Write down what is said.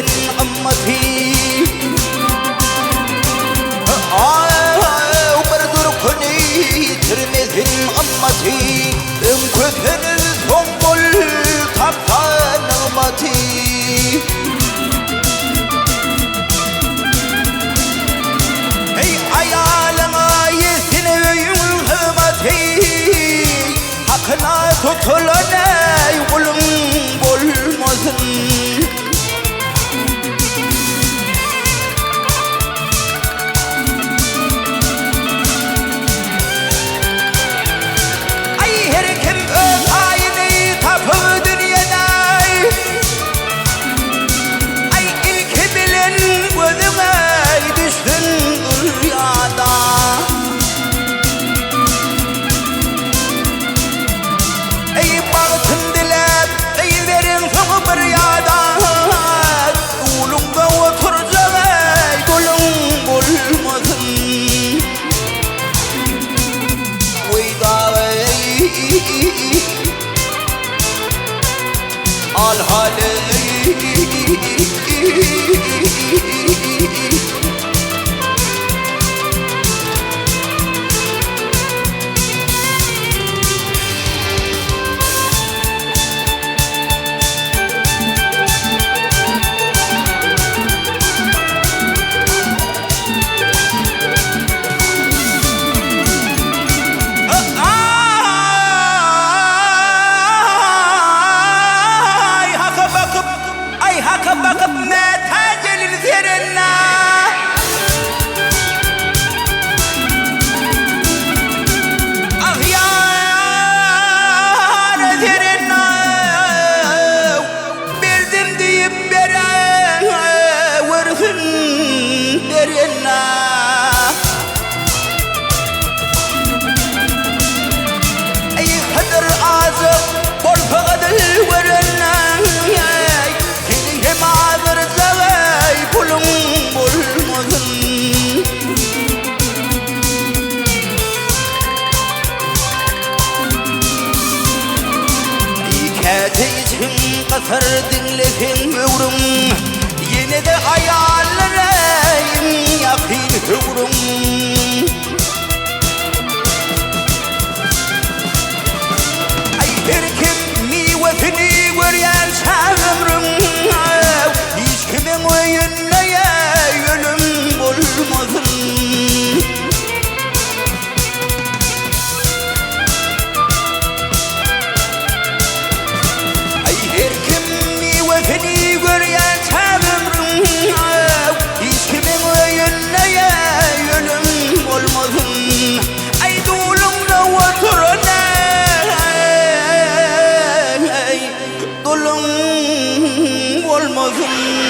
ýitirmesin ymmaty. Aý, bir durkuny ýitirmesin ymmaty. Öň kösenip, soň bol tapsa nygmaty. Eý, aýalyňa ýetsin öýüň hyzmaty. Hakyna tutulan eý guluň bolmasyn. Aý her kim öz paýyny tapyp dünýede. Aý ilki bilen gözüňe düşsün ýada. Eý bagtyn diläp, eý beriň soňy bir ýada. Duluňda oturjak eý guluň bolmasyn. Weý dagy Al haly. Aý haka bakyp, aý haka bakyp mätäç elin serenne. Ah ýar serenne, berdim diýip berewersin berenne. Eý Hydyr ajyk bolsa gyzyl görenne, Seni hem azdyrjak eý puluň bolmasyn. Eý käte içiň gysar diňleseň böwrüň, Ýene-de aýallar eý iň ýakyn höwrüň. Aý her kim miwesini görýänçä ömrüň, Hiç kimiň öýünde ölüm bolmasyn. Aý her kim miwesini görýänçä ömrüň, Hiç kimiň öýünde ölüm bolmasyn. Aý duluňda oturan eý, duluň bolmasyn.